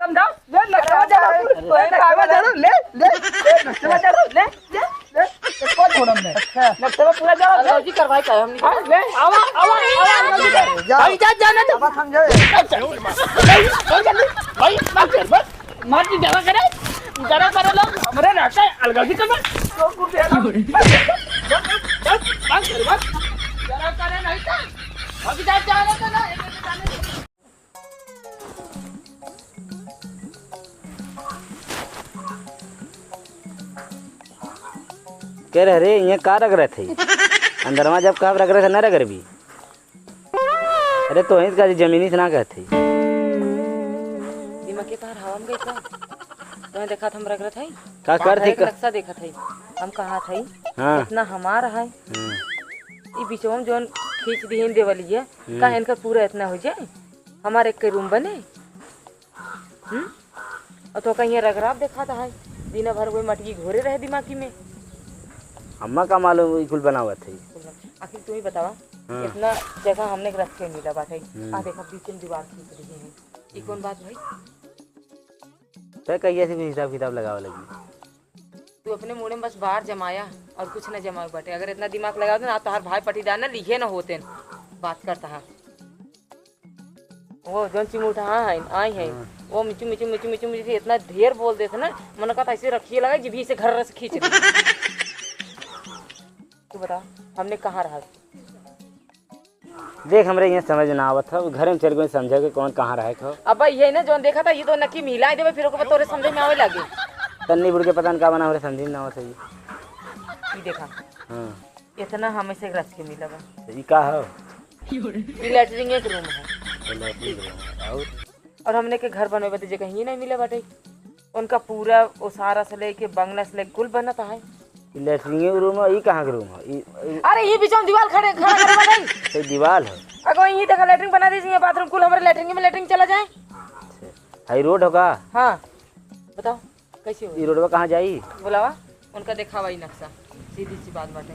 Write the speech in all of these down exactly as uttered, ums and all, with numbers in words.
ले, नक्शा झाड़ो, ले, ले, ले, नक्शा झाड़ो, ले, ले, ले, इसको छोड़म मैं। अच्छा। नक्शा पूरा झाड़ो, ले। अलगौजी करवाई का हमनी के? हाँ, ले, आवा, आवा, आवा, अलगौजी कर। जा। भाई, जा, जाने दो। अब समझो। चल, चल, चल, चल, भाई, मार कर, बस। मार के जरा करे, जरा करे लोग, हमरे नाते अलगौजी कर, बस। तो कुछ है ना। बस, बस, बस, बस, बस। जरा करे नहीं तो। अभी जा, जाने दो ना, एक, एक, जाने दो। के रह रे, इहाँ का रगरत है? अंदरवा जब कहब रगरत है, न रगरबी। अरे, तोहिन का जमीनी से ना कहत है। दिमाग के तार हवा में गई का? तोहे देखा था हम रगरत है? का करत है? नक्शा देखत है। हम कहा था, हाँ। इतना हमार है। हाँ। ई बिचवा में जौन खींच दिहिन देवलिया, हम्म। का इनकर पूरा इतना हो जाए? हमार एक के रूम बने? हम्म? और तो कहीं रगराब देखात है, दिन भर वही मटकी घोरे रहे दिमागी में। अम्मा का मालूम ई कुल बनावत है। आखिर तू ही बतावा, हाँ। इतना जगह हमने के रख के मिला बाटे। हम्म। आ देखा, बीच में दीवार खींच रही है। ई कौन बात भाई? तो कहिए से भी हिसाब किताब लगावे लगी। तू अपने मुड़े में बस बार जमाया और कुछ न जमावे बाटे। अगर इतना दिमाग लगावत ना, तोहार भाई पटीदार ना लिखे न होते न। बात करता है। वो जौन चिमूटा, हाँ, है, आई है। हाँ। वो मिचू, मिचू, मिचू, मिचू, मिचू, इतना ढेर बोल देते ना, मन कहता ऐसे रखिए लगा, जिभी से घर से खींच ले। तू बता, हमने कहाँ रहा? देख, हमरे इहाँ समझ ना आवत ह, घरे में चल गए समझे के कौन कहाँ रहे क ह। अब ये ना जौन देखा था, ये तो नक्की मिला देवे, फिर ओकर बाद तोरे समझे में आवे लागे। तन्नी बुढ़ के पता न का बना, हमरे समझे में ना आवत है ये। ई देखा। हाँ। इतना हमें से रच के मिला बा। तो ई का ह? ई लैट्रिन एक रूम है। तो लैट्रिन रूम है, और? और हमने के घर बनवे बदे जगह ही नहीं मिले बाटे। उनका पूरा ओसारा से लेके बंगला से लेके कुल बनत है। ई लैट्रिन रूम है, ई कहाँ के रूम है? ई, ई अरे, ई बीच में दीवार खड़े, खड़ा करे बाटे। तो दीवार है। अगो, यही देखा, लैट्रिन बना दी, ये बाथरूम कुल हमारे लैट्रिन में लैट्रिन चला जाए। अच्छा। हाई रोड होगा? हाँ, बताओ। कैसे हो? ई रोडवा कहाँ जाई? बुलावा, उनका देखावा ई नक्शा, सीधी सी बात बाटे।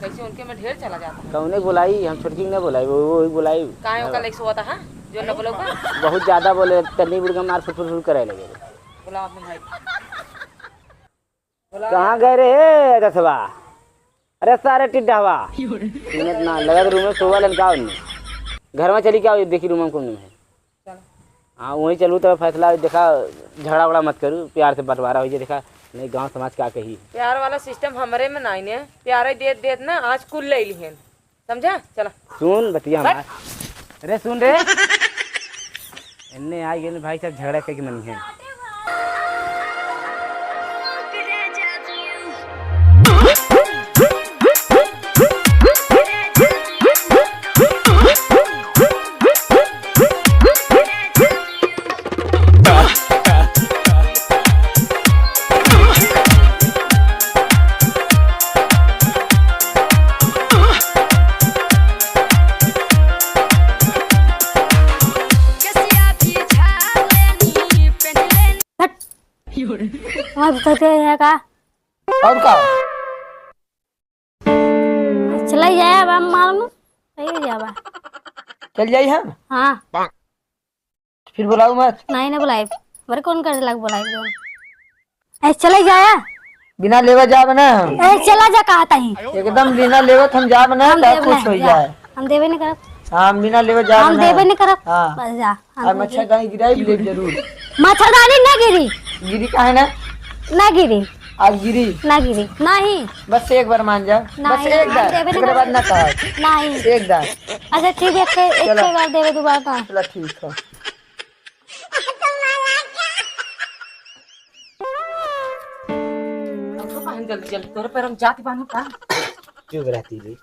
कैसे उनके में ढेर चला जाता है। कौने बुलाई? हम छोटकी के ना बुलाई, वो, वो ही बुलाई। काहे ओका हाँ। लाइक सोता है, जो न बोलो का? बहुत ज्यादा बोले, तन्नी बुढ़ के मार फुट फुट फुट करे लगे। बुलावा अपने भाई। बुलावा। कहाँ गए रे रथवा? अरे सारे टिड्ढावा। सुनत ना, लगत रूम में सोवा लन का उनमें। घर में चली क्या, देखी रूम में कौन है। चलो। हाँ, वहीं चलू तो फैसला, देखा, झगड़ा वगड़ा मत करू, प्यार से बंटवारा हो जाए, देखा, नहीं गांव समाज का कही। प्यार वाला सिस्टम हमरे में नाई ने, प्यारे देत देत ना आज कुल ले लिहन, समझा? चला। सुन बतिया हट। हमार। अरे सुन रे। इन्ने आ गए भाई साहब, झगड़ा करके मनी है। हट। और तो क्या है का? और का? चला जाए अब हम मालूम, सही जावा। चल जाई हम? हाँ। फिर बुलाऊ मत। नहीं, ना बुलाए। बरे कौन कर लग बुलाए जो? ऐसे चला जाए। बिना लेवा जाब ना हम। ऐसे चला जा, कहा ताही। एकदम बिना लेवत हम जाब ना, हम चाहे देब कुछ नहीं, हो जा। जाए। हम देबे नहीं करब। हाँ, हम बिना लेवा जाब हम ना। देबे नहीं करब। हाँ। बस जा। हम और मच्छरदानी गिराई भी लेब जरूर। मच्छरदानी ना गिरी। गिरी काहे ना? ना गिरी। आज गिरी। ना गिरी। नहीं। बस एक बार मान जा। बस नहीं, एक हम बार। देबे नहीं एकरे बाद करब। ना कहा। नहीं। एक बार। अच्छा ठीक है, एक, एक चलो। बार देबे, दोबारा ना। चलो ठीक है। अब तो पहन जल्दी जल्दी, तोरे पैर हम जाति बानू का? चुप रहती रे,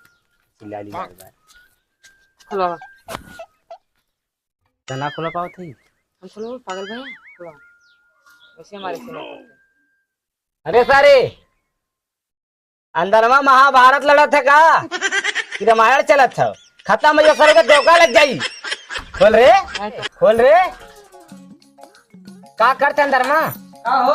चिल्ला ली बार बार। खुलावा। तना खुला पावत है? हम खुलावा, पागल भाई, खुलावा। वैसे हमारे से नहीं करते। अरे सारे, अंदरवा महाभारत लड़त है का? कि रामायण चलत है? खत्म हो, सारे के धोखा लग जाई। खोल रे, खोल रे। का करते अंदरवा? का हो?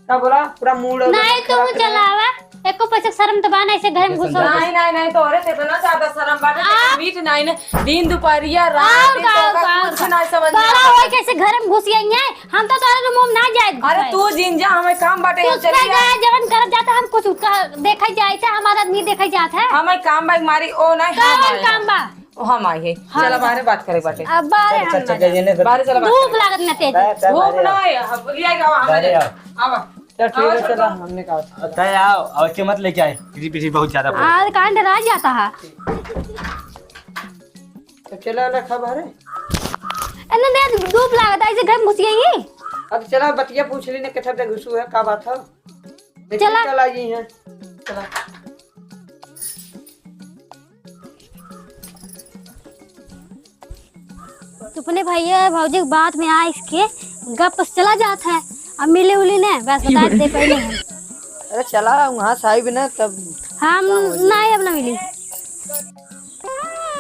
का बोला? पूरा मूड नहीं, तुम चलावा। एको पैसे शर्म तो बा ना, ऐसे घर में घुसो। नहीं, नहीं, नहीं, तोहरे से इतना ज्यादा शर्म बाटे, आ? तेरे मीठ नहीं ने, दिन दुपहरिया, रात, और दिन का, तोहका का, कुछ का? नहीं समझ में बड़ा आवत। होई कैसे घर में घुस गई है? हम तो तोहरे रूम में ना जाए। अरे तू जिन जा, हमें काम बाटे, तू हम चली जा। जाए, जवन करत जाता, हम कुछ का देखा जाए, ऐसे हमारा आदमी देखा जाता है। हमें काम बा, मारी ओ नहीं, हम कौन आए। काम बा? ओ हम आए हैं। हाँ। चला बाहरे बात करे बाटे। अब बाहरे चल, हम चल, ना चल, जाए। बाहरे चला बात धूप करे। लागत ना तेज। बाहरे, बाहरे, धूप बाहरे ना आओ। है, अब लिया गवा, हम बाहरे ले आओ। आवा। चल, ठीक है, आओ, चला, छोटा। हमने कहा। तय आओ, और के मत लेके आए, पीछे पीछे बहुत ज्यादा बोल। आज कान डरा जाता है। तो चला ना खा बाहरे। एने देख, धूप लागत है, ऐसे घर में घुस गई है। अब चला, बतिया पूछ ली ने, कितना देर घुसू है, का बात है? देखी चला। चला गई है। चला। तू अपने भैया भौजी के बात में आ इसके गप चला जात है। अब मिले उली ने, बस बता दे पहले हम। अरे चला, वहाँ से आई भी ना तब। हम नहीं, अब ना मिली।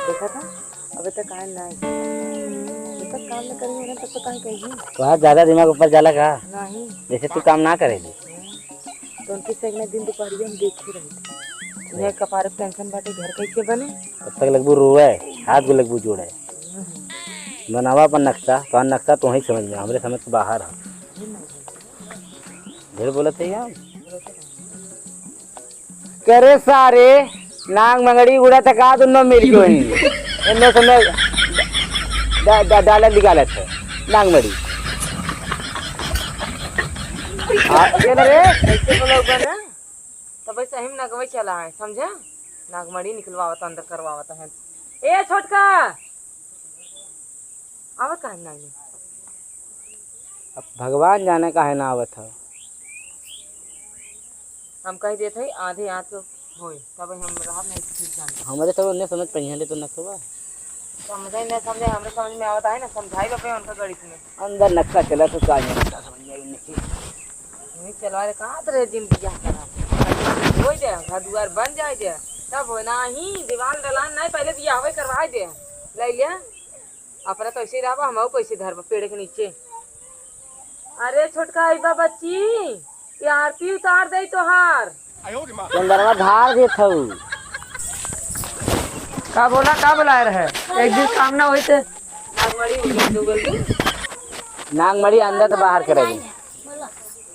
देखा था, अबे तक आए ना। जब तक काम न करी ना, तब तक काहे कही? तोहार ज्यादा दिमाग ऊपर जाला का? नहीं। जैसे तू काम ना करेली। तो उनके से एक ना दिन दोपहरिया में देखे रही थी। उन्हें कपारे पे टेंशन बाटे, घर कैसे बने? तब तक लगबू रोवे, हाथ को लगबू जोड़े। बनावा अपन नक्शा, तो नक्शा तो ही समझ में, हमरे समझ के बाहर है। ढेर बोलत है यार। करे सारे, नांग मंगड़ी उड़ा तक आ दोनों मिल के वहीं। इनमें से मैं डा-, डा-, डालत निकालत है, नांग मंगड़ी। आ, ये ना रे। कैसे बोला ऊपर ना? तब ऐसे हम नगवे चला है, समझा? नागमणि निकलवावत, अंदर करवावत है। ए छोटका, आवत काहे ना आइले? अब भगवान जाने काहे ना आवत है। हम कह देत हई, आधे आध के होई, तब हम रहब नहीं, ठीक जान। हमरे सब उन्हें समझ पइहैं, ले तो नक्शा। समझे न समझे, हमरे समझ में आवत है ना, समझाई बे उनका गणित में। अंदर नक्शा चला तो का ये नक्शा समझ में आई नहीं। नहीं चलवा रे, कहाँ तो रे जिन बियाह करा। होई दे, घर दुआर बन जाए दे। तब हो ना ही, दीवाल दलान नहीं, पहले बियाह होई करवाए दे। ले लिया। अपना कैसे रहबा, हम कैसे धरबा पेड़ के नीचे। अरे छोटका, आई बा बच्ची, ये आरती उतार दे तोहार। चंद्रमा धार देत हऊ। का बोला, का बोलाए रहे? एक दिन काम ना होई ते। नागमणि उठा दो गल के। नागमणि अंदर तो बाहर करे।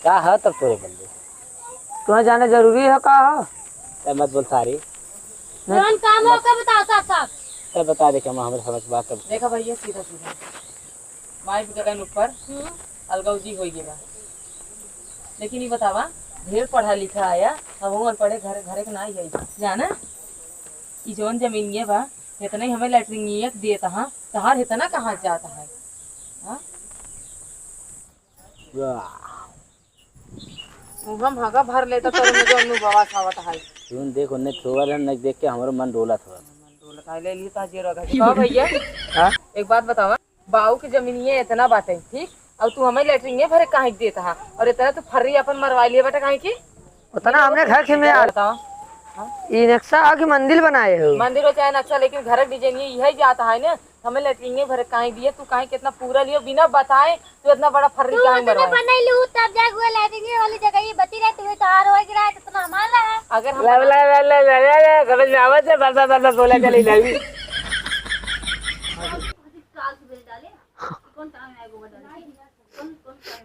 का है तब तोरे बल्ले? तुम्हें जाने जरूरी है का है? ए, मत बोल सारी। जौन काम हो, ओके बताओ साफ साफ। ए, बता दे, कमा हमरे समझ बात तब। देखा भैया, सीधा सीधा। माई के कहन ऊपर हम्म। अलगौजी होई गई बा। लेकिन ये बतावा, ढेर पढ़ा लिखा आया, हम अनपढ़े घर, घरे के ना ही है। जाना, ई जौन जमीनिया बा, इतना ही हमें लैट्रिनिया के देत हा, तहार इतना कहाँ जात है? हाँ? वाह। मुँह में भागा भर लेता, तोरे में जो अनुभव आवत है। सुन, देख, उन्ने थोड़ा न देख के हमरो मन डोलत हो। मन डोलत है, ले ली ता जे रखा। कहो भैया, हाँ? एक बात बतावा, बाऊ के जमीनिया इतना बाटे, ठीक? और तू हमें लेटरिंगे भरे काहे के देत हा? और इतना तू फर्री अपन मरवा लिए बाटे काहे की? उतना हमने घर के में आ- बतावा। हाँ? ई नक्शा आ कि मंदिर बनाए हो? मंदिर हो चाहे नक्शा, लेकिन घर के डिजाइन ये यही जाता है ना। हमें लेटरिंगे भरे काहे दिए, तू काहे कितना पूरा लियो बिना बताए, तू इतना बड़ा फर्री तू काहे उतना मरवाए? बनैलू, तब जाके वो लेटरिंगे वाली जगह ये बची रहे, तू तो हार हो गिरा है, तो इतना हमारा है। अगर हम ला, ला, ला, समझ में आवत है, बस, बस, बस, बस, बोला चली जाई।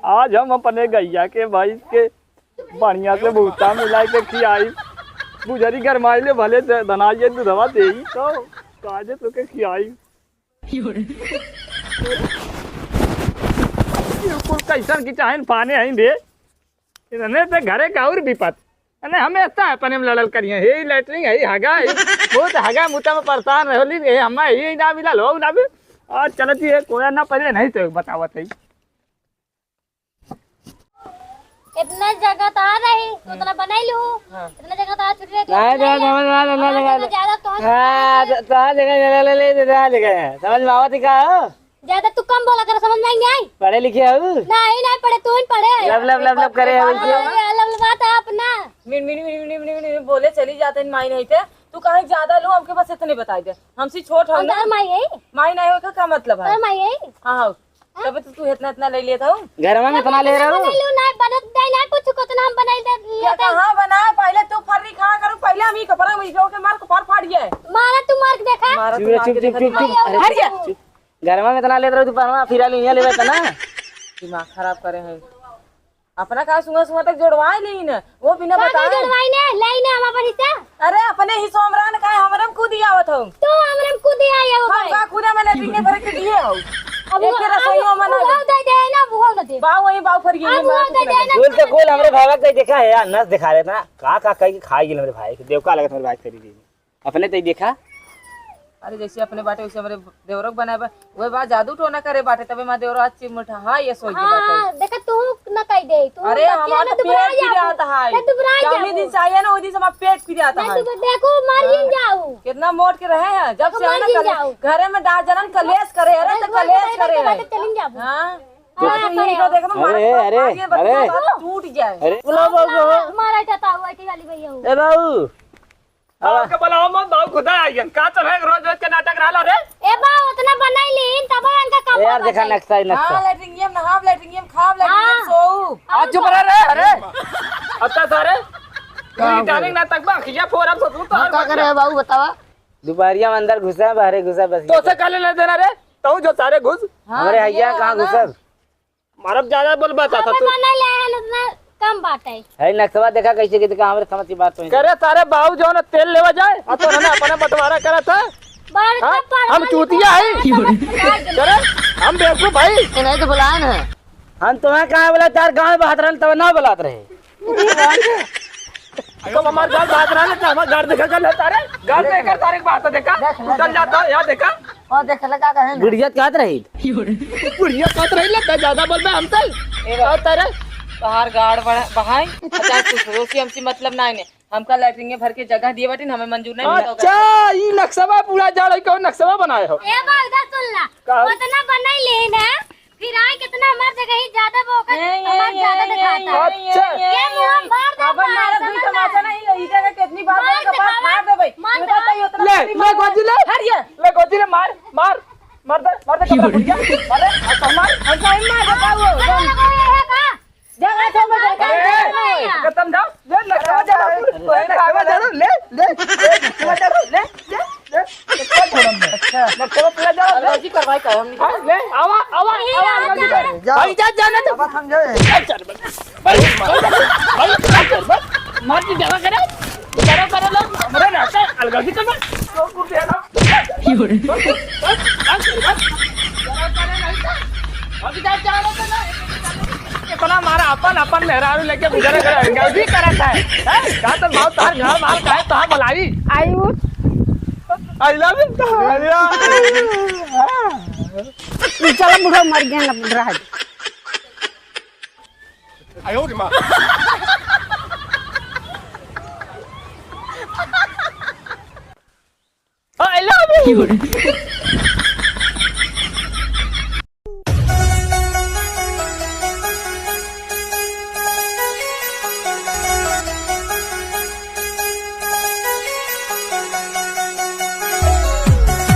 आज हम अपने गैया के, भैंस के बढ़िया से भूसा मिला के खियाई। बुझरी गरमाइले भले द-, दनाइए दूधवा देई तो काजे तोके खियाई। ये कुल कैसन की चाहेन पाने हईन रे। इतने ते घरे का और विपत। अने हमेशा अपने में लड़ल करिए। हे लैट्रिन, हे हगा, हे बहुत हगा मुता में परेशान रहो ली, हे हमें ये ना मिला, लो ना भी। आज चलती है कोया ना पहले नहीं तो बतावत है। इतना जगह तो आ रही, तो उतना बनाई लू। हाँ। इतना जगह तो आ छुट रही, तो नहीं, उतना नहीं, ही है। नहीं, नहीं, नहीं, हमारे नहीं, से ज्यादा तो हाँ, नहीं। तो, तो आ जगह, ले, ले, ले, ले, ले, आ जगह है। समझ में आवत ही का हो? ज्यादा तू कम बोला कर, समझ में नहीं आई। पढ़े लिखे हो? नहीं, नहीं पढ़े, तू ही पढ़े। लब, लब, लब, लब करे हो हाँ, इसे। ये लब, लब बात है अपना। मिन, मिन, मिन, बोले चली जाते हैं, माई नहीं थे। तू कहीं ज्यादा लो, हमके बस इतने बताई दे। हमसे छोट हो हम ना। तार माई है? माई नहीं हो का, का मतलब है? तार माई है? हाँ, हाँ। तब तो तू इतना, इतना ले लेता हूँ। घरवा में इतना ले रहो। बनाई लो, ना बनत, नहीं, ना कुछ को तो ना हम बनाई दे, क्या लेते हैं। कहाँ बनाए? पहले तू फर्री हम ई कपड़ा में जो के मार, कपार फाड़ गया है। मारा तू मार के देखा। मारा तू चुप, मार चुप, के चुप, देखा, चुप, दिमाग चुप। खराब हट जा। करे। चुप। गरमा में इतना लेत रहो, तू पनवा फिरा लिया लेबे तना। दिमाग खराब करे हैं। अपना का सुंगा सुंगा तक जोड़वाए लेई न, वो बिना का बताए। जोड़वाई ने, लेई ने हम अपन हिस्सा। अरे अपने हिस्सा हमरा न काहे, हमरे में कूदी आवत हो। तू हमरे में कूदी आई हो हम भाई। का कूदे में लेटरिन के भरे के दिए हो। अब एक वो, रसोईयो में ना वो दे दे ना, वो ना दे। बाऊ वही बाऊ फर गई, अब वो मार दे कुछ दे ना। ना। बोल तो बोल, हमरे भाई का देखा है यार, नस दिखा देता। का का कह के खा गेल हमरे भाई के, देवका लगत हमरे भाई के शरीर में। अपने तो देखा। अरे जैसे अपने बाटे वैसे हमरे देवरो के बनाए बा। वह बात जादू टोना करे बाटे, तबे माँ देवरो आज चिमटा, हाँ, ये सोई के बाटे। हाँ, देखा तू न कह दे, तू अरे बतिया हमार ना तो दुबरा पेट जाऊ। पिरात है। ना दुबरा जाऊ। जौनी दिन से आया ना, वही दिन से हमार पेट पिरात ना है। तू देखो, मर जिन हाँ। जाऊ। कितना मोट के रहे हैं, जब देखो, से आया मर ना जिन कल-, जाऊ। घरे में डाल जनन कलेश करे, अरे अरे तो तू कलेश तो करे। बाटे चलिन जाबू। हाँ। हाँ, तो करे। इनको देखो, अरे, मार अरे, आगे बच्चा अरे। बात टूट जाए। अरे, बुलाओ बाबू। मारा जाता हुआ कि वाली भैया हो। ए बाबू। बाऊ के बुलाओ मत, बाऊ खुदा आइयन। का चल है रोज रोज के नाटक रहला रे? ए बा, उतना बनाई लीन, तब इनका कम ए यार, हो देखा जाई। नक्शा, ई नक्शा। हाँ, लेटरिंगियम नहाब, लेटरिंगियम खाब, लेटरिंगियम हाँ। सोऊ। आज चुप रह रे, अरे। अब तो सारे का हो टाइमिंग गया? नाटक बा, खिया फोर अब ससुर तो हाँ, और का बच करे गया। है बाबू, बतावा? दुपहरिया में अंदर घुसा, बाहरे घुसा, बस तो ये से काले ले देना रे, तू जो सारे घुस। हाँ, हमरे ये हैया कहाँ ना। घुसब? मारब ज्यादा बोल बता था हमें तू। बना ले है, उतना कम बात है। है नक्शवा देखा कैसे के देखा, हमरे समझ की बात तो है। करे सारे बाऊ जो ना तेल लेवा जाए, आ तो ना अपना बंटवारा करा था। बार हाँ? का पर हम हम चूतिया है। समझ में करे, हम बेवकूफ भाई। ये नहीं तो बुलाए ना। हम तुम्हें कहाँ बोला, चार गाँव में बात रहन तब ना बुलात रहे। तो हमार घर बात रहन, तो हमार घर देखा कर लेता रे। घर देख कर तारीख बात तो देखा। देख, देख, उतर देख। जाता है, यहाँ देखा। और देख लगा कहे ना। बुढ़िया कहत रही। बुढ़िया कहत रही, लगता ज्यादा बोल बे हमसे। ए बा-, और तेरे तोहार गाड़ बढ़ा-, बहाई, पचास कुछ रोसी हमसे मतलब ना है। हमका लैट्रिन में भर के जगह दिए बाटिन, हमें मंजूर नहीं मिलता। अच्छा, ई नक्शवा पूरा जाड़ है, कौन नक्शवा बनाए हो? ए बा, इधर सुन ला। का? उतना बनाई ले ना, फिर आई कितना हमार जगह ही ज्यादा बा, ओकर ए, ए, हमार ए, ज्यादा ए, दिखाता। ए, अच्छा। ए, ए, ये मुंह ए, भर दे अपन मार, मारा दुई समझ तमाचा ना? नहीं, ई जगह कितनी बार मार बोला, कपार दिखावा। फाड़ देबे। मार ये बताइए, दिखावा। उतना ले, तकलीफ ले, है। गोजी ले। हट ये। ले, गोजी ले, मार, मार, मार दे, मार दे, कपड़ा फूट गया। मार दे, अब तो मार। हम कहीं मार देता वो, अरे, जम। लगा ये है का? जगह छोड़ दे, अरे, जगह छोड़ दे। खत्म जाओ, ले, ले, ले, ले, ले, ले, ले, ले, ले, ले, ले, ले। अच्छा। ना, चलो, चला जाओ, ले। अलगाजी करवाई का, हम नहीं हाँ, ले, आवा, आवा, नहीं, आवा, आवा, अलगाजी कर। जाओ। भाई, जा, जाने दो। अब हम जाए। चल, चल, बस। भाई, भाई, भाई, चल, चल, बस। मार की जगह करे। करो, करो, लो। हमारे रास्ता अलगाजी कर, बस। तो कुछ है ना। भाई, जा, जा, जा, जा, जा। इतना मारा अपन, अपन मेहरारू लेके गुजरे करे, गलती करत है। हैं? का तो भाव तार घर मार काहे तो बोलाई? आई उठ। I love you। अरे। चलो बुढ़ा मर गया ना, रह जा। आयो रे माँ। I love you।